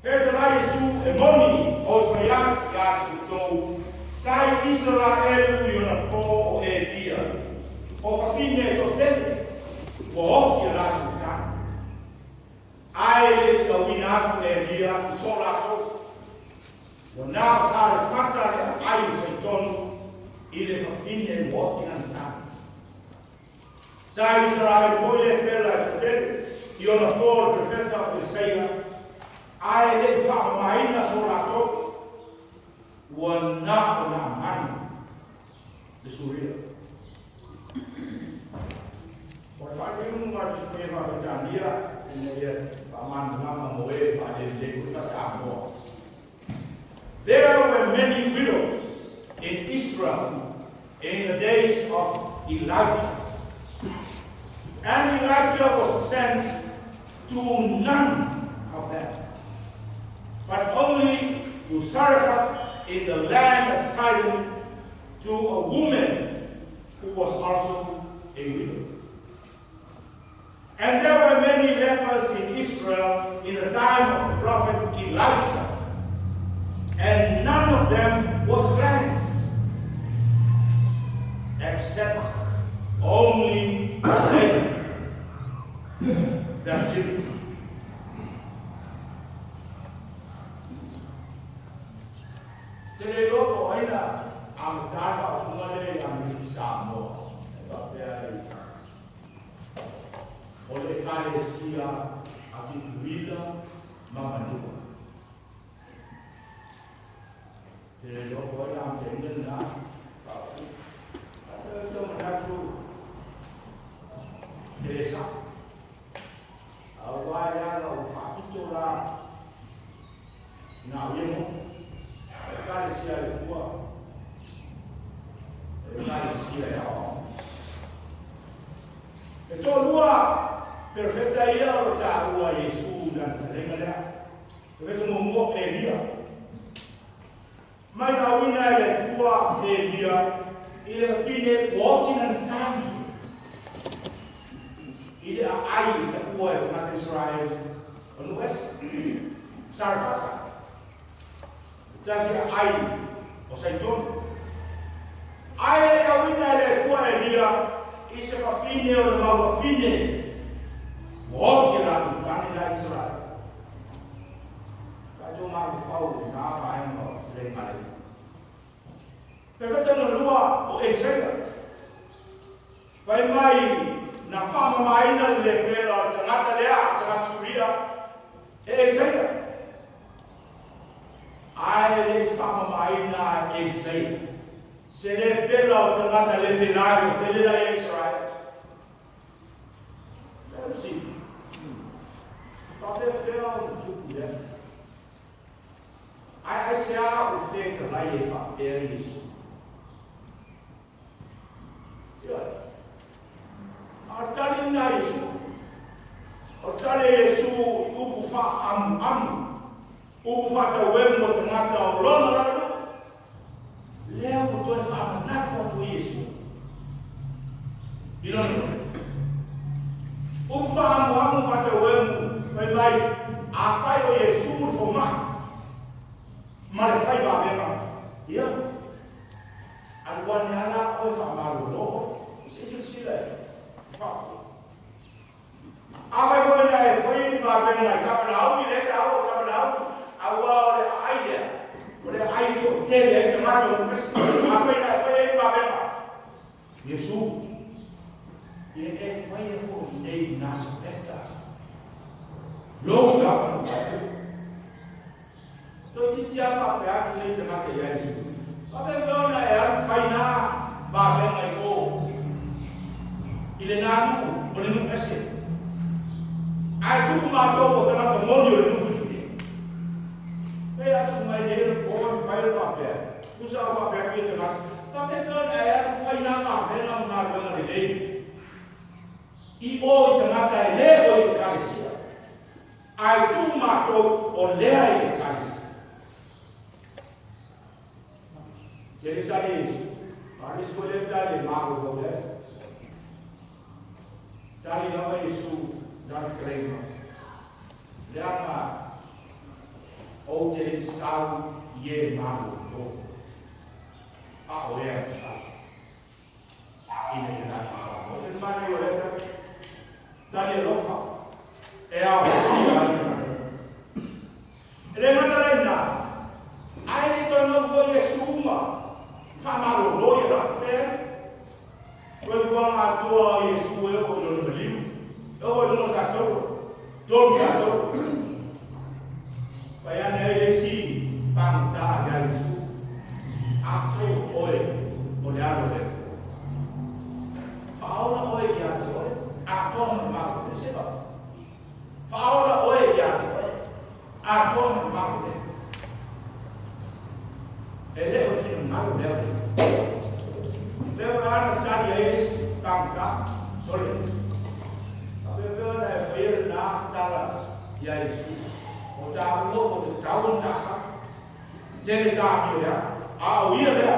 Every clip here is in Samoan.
Fetalai Iesu, e moni ou te fai atu ia te outou, sa i Isaraelu i ona po o Elia, o fafine e toatele ua oti a latou tane, ae le i auina atu Elia i so latou, ua na o Sarefata le aai o Saitonu i le fafine ua oti lana tane. Sa i Isaraelu foi le pela e toatele i ona po o le perofeta o Elisaia, ae le i faamamaina so latou, ua na o Naamani le Suria. O le faaliuga a Tusi Paia Faa-Peretania ina ia faamalamalama mo e faalelelei foi faa-Samoa. There were many widows in Israel in the days of Elijah. And Elijah was sent to none of them, but only to Zarephath in the land of Sidon, to a woman who was also a widow. And there were many lepers in Israel in the time of the prophet Elisha, and none of them was cleansed, except only Naaman the Syrian. Te le iloa po o ai na amata le faaupuga lea i Amerika Samoa e faapea ai, O le Ekalesia a Tutuila ma Manua. Te le iloa po o ai na amataina lena faaupuga. Ae tau manatu e le sao. Aua leaga ua faapito la na o ia mo. O le Ekalesia a le Atua, o le Ekalesia e aoao. E toalua perofeta ia o lo taua Iesu i lana fetalaiga lea. Perofeta muamua o Elia. Mai lauina e le Atua Elia i le fafine ua oti lana tali i le aai i taua e tagata Israeli o nuu ese. Sarefata. Tasi aai o Saitoni. Ae le i auina e le Atua Elia i se fafine o le mau fafine ua oti e latou tane la Israeli. Tatou mafaufau i na vaega o le galei. Perfeta na lua o Elisaia. Fai mai na faamamaina le lepela o le tagata lea, tagata Suria, e Elisaia. Ae le i faamamaina e Elisaia se lepela o tagata lepelai o tele la ia Israel. Lea fesili, faapefea ona tupu lea? Ae aisea ua fetalai ai faapea Iesu? Ioe. A o le tali lena a Iesu. O le tali a Iesu i upu faaamuamu, upu faatauemu o tagata o lona lalolua. Lea ua toe faamanatu atu ai Iesu i lona loto. Upu faaamuamu faatauemu fai mai, afai o Iesu le fomai ma le fai vavega, ia, Alu ane lava la oe faamalolo oe. Se i silasila e faaopoopo. Afai foi na e fai ni vavega i Kapanaumi, lea e taua o Kapanaumi, aua o le aai lea, o le aai e toatele ai tagata o nuu ese. Afai na e fai ai ni vavega, Iesu, ia e faia foi i inei i Nasareta, lou lava nuu. Toeitiiti lava faapea atu lenei tagata ia Iesu, Faapefea ona e alu fai na vavega i o i lena nuu o le nuu ese, ae tuu matou o tagata moni o le nuu filifili? Pei a tuu mai nei le po e mafai ona faapea, tusa o faapea atu ia tagata, Faapefea ona e alu fai na vavega ma galuega lelei i o i tagata e le o i Ekalesia? Ae tuu matou o lea i le Ekalesia. Tele tali e Iesu. A o le isi foi lea tali e mafaufau i ai. Tali lava Iesu i lana fetalaiga, leaga Ou te le i sau i e malōlō, a o ea e sau, ina ia latou saunoa. Se manaia o lea tali. Tali alofa, e aofia ai tagata. E le gata la i ina, ae le i toe nofo foi Iesu ma faamalōlō ia latou. Leai. Toe fuaga atoa o Iesu e oo i lona maliu, e oo i lona satolo, tolu satolo. Fai ane ai le isi pagota ia Iesu, Afai o oe o le Alo o le Atua, faaola oe ia te oe, atoa ma le malu le seva. Faaola oe ia te oe, atoa ma le malu le. E le o le finagalo lea o le Atua. Lea ua ana tali ai le isi pagota, sole. Faapea ona e faia lena tala ia Iesu, O taua ua tatau ona taasaga. Tele ta amio lea, a o ia lea,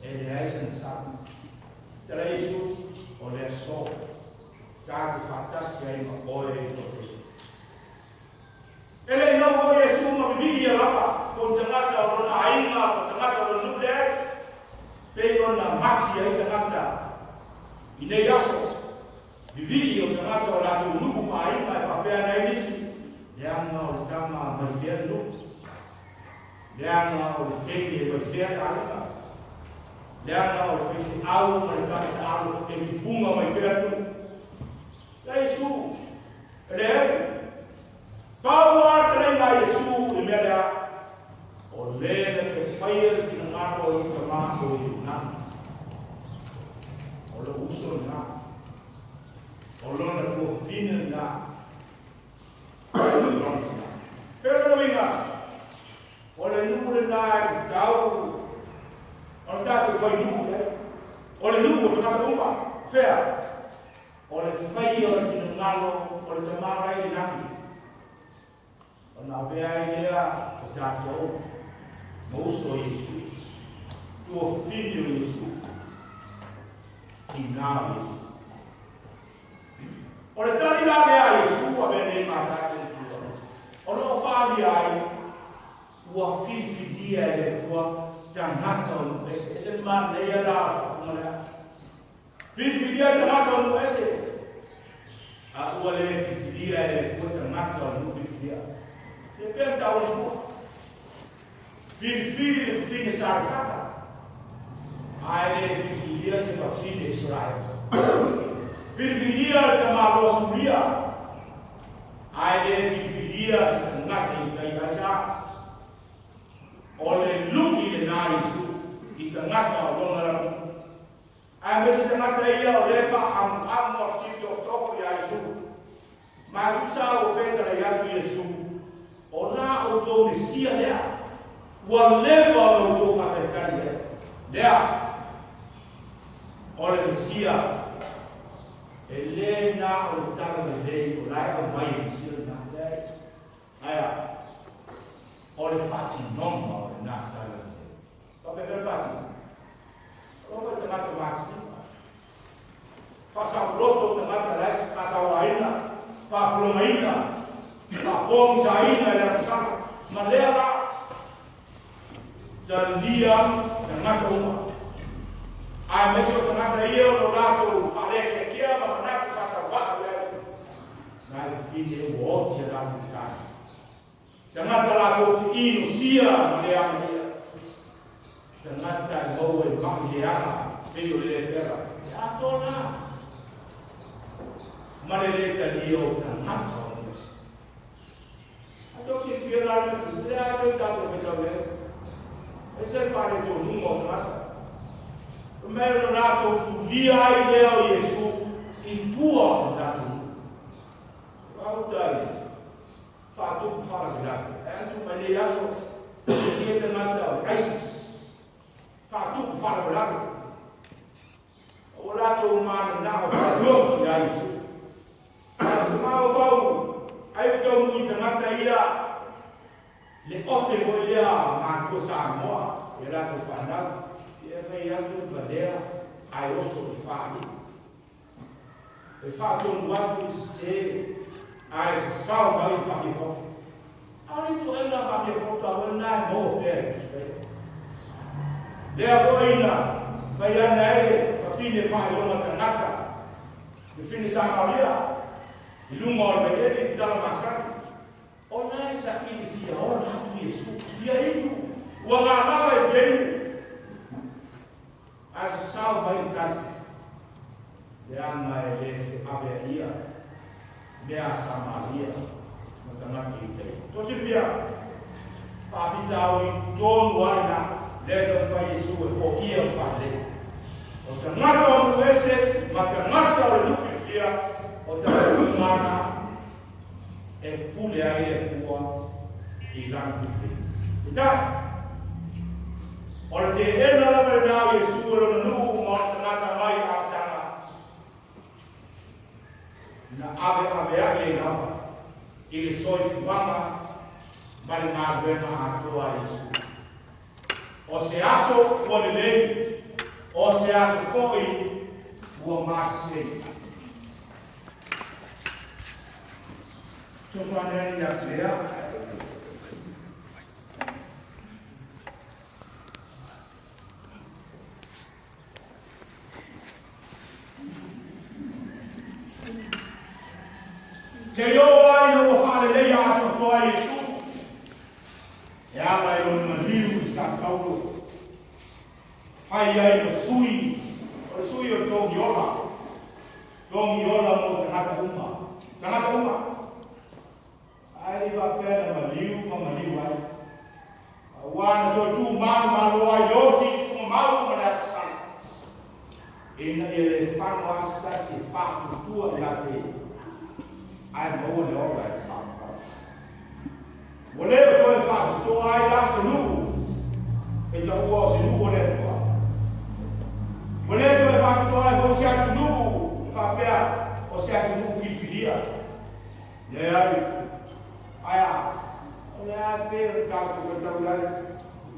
e leai sana sa. Tala Iesu, o le aso, ta te faatasi ai ma oe i Parataiso. E le i noho foi Iesu ma vivii ia lava, ko ni tagata o lona aiga, ko tagata o lona nuu, leai, pei ona mafi ai tagata i nei aso. Vivii o tagata o latou nuu ma aiga e faapea ana ai nisi, leaga o le tama mai fea le nuu, leaga o le teine mai fea le aiga, leaga o le faifeau ma le tama taalo e tupuga mai fea le nuu. Ia Iesu, e leai. Pau lava le talaiga a Iesu i le mea lea, o le na te faia le finagalo o lou Tama o i luna. O lou uso lena. O lona tuafafine lena. O lona tina. Pe o lona uiga, o le nuu lena e tatau ona tatou fai nuu i ai. O le nuu o tagata uma, fea? O le faia o le finagalo o le Tama la i le lagi, ona avea ai lea o tatou ma uso o Iesu, tuafafine o Iesu, tina o Iesu. O le tali la lea a Iesu avea nei ma tatou matua, o lo o faaalia ai ua filifilia e le Atua tagata o nuu ese. Ese le manaia la o le faaupuga lea. Filifilia tagata o nuu ese, a ua le filifilia e le Atua tagata o le nuu filifilia. Le pea na taua matua. Filifili le fafine Sarefata, a e le filifilia se fafine Israela. Filifilia le tamaloa Suria, a e le filifilia se tagata Iutaia. Aisea? O le lu'i lena a Iesu i tagata o lona lanu. Aemaise tagata ia o lea e faaamuamu a fesili tofotofo iā Iesu. Ma tusa ua fetalai atu Iesu, O la outou Mesia lea, ua leva ona outou faatalitali i ai. Lea, o le Mesia, e le na o le tala lelei o la e aumai e Mesia lena. Leai. Ae a? O le faatinoga o lena tala lelei. Faapefea le faatino? Alofa i tagata matitiva. Faasauloto tagata la e faasauaina, faapulagaina, faapogisaina i le agasala. Ma lea la, talia tagata uma. Aemaise o tagata ia o lo latou faalekeakea ma manatu faatauvaa i ai. Na e fafine ua oti a latou tali. Tagata latou te inosia ma le amanaia. Tagata e maua i maʻi leaga pei o le lepera. E atoa la ma le lē talia o tagata o nisi. A tou silafia la le mea tu, le a pei tatou faitau lea. Ese le faaletonuga o tagata. Fai mai ona latou tulia ai lea o Iesu i tua o le latou nuu. Gauta i faatupu faalavelave. Ae a tu mai nei aso, e sia tagata o le ISIS. Faatupu faalavelave. Ua latou mananao faasioki ia Iesu. Mafaufau ai ua taunuu i tagata ia le ote foi lea matua Samoa i a latou fanau. Ia fai atu le valea ae oso i faalii. E faatonu atu le sese ae sasao mai le faafiafoga. Aole. Lea foi na fai ane ai le fafine faailoga tagata, le fine Samaria, i luga o le vaieli i le tala masani. O la e saili fia ola atu Iesu, fia inu, ua galala e fia inu. Ae sasao mai le tali, leaga e le feaveaia mea a Samaria ma tagata Iutaia. Tou silafia, faafitauli tonu lava lena lea e taumafai Iesu e foia ma faalelei. O tagata o nuu ese ma tagata o le nuu filifilia, o tagata uma lava na e pule ai le Atua i lana filifiliga. Peitai, o le teena lava lena o Iesu e lona nuu ma ona tagata mai le amataga, na aveaveai ai lava i le soifuaga ma le galuega atoa a Iesu. O se aso ua lelei, o se aso foi ua masesei. Fesoasoani ai ia Lea. Seia oo ai ina ua faaleleia atoatoa e Iesu e ala i lona maliu i sa Paulo, fai ai ma sui, o le sui o le togi ola, togi ola mo tagata uma, tagata uma. Ae le i faapea na maliu ma maliu ai. Aua na toe tu manumalo ai le oti i tugamau ma le atasala, ina ia le fano lava se tasi e faatuatua ia te ia, ae maua le ola e faafau. Ua le o toe faapitoa ai la se nuu e taua o se nuu o le Atua. Ua le toe faapitoa ai foi se atunuu e faapea o se atunuu filifilia. Leai. Ae a? O le a pei o le tatou faitau i ai,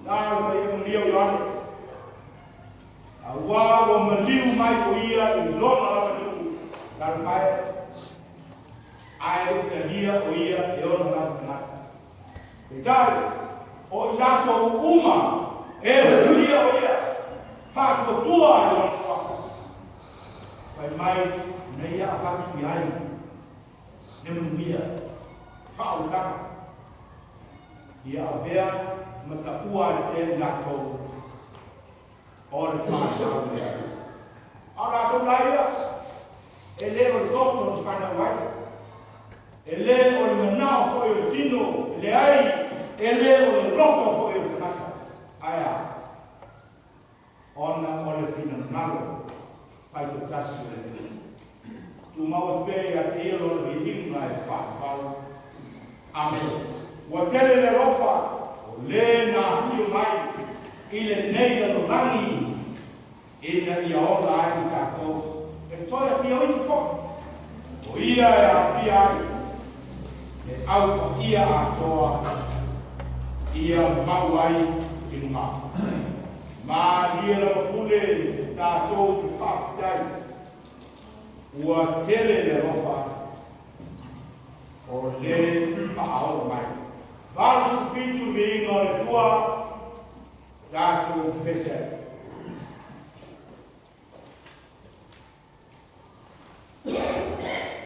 la o le faiamulia o Ioane. Auā ua maliu mai o ia i lona lava nuu, talofa e, ae le i talia o ia e ona lava tagata. Peitai, o i latou uma e ua talia o ia, faatuatua i lona suafa. Fai mai na ia avatu i ai le manuia, faaolataga, ia avea ma taua ai pea i latou o le fanau i le Atua. A o latou la ia, e le o le toto na fanau ai, e le o le manao foi o le tino, e leai, e le o le loto foi o le tagata. Ae a? Ona o le finagalo faitoatasi o le Atua. Tumau atu pea ia te Ia Lona viiga e faavavau. Amene. Ua tele le alofa o le na afio mai i lenei lalolagi ina ia ola ai i tatou e toe afio ifo foi. O ia e aofia ai le au paia atoa ia mau ai i luga. Malie lava pule tatou te faafetai ua tele le alofa o le faaola mai. 87 le viiga o le Atua, tatou pese ai.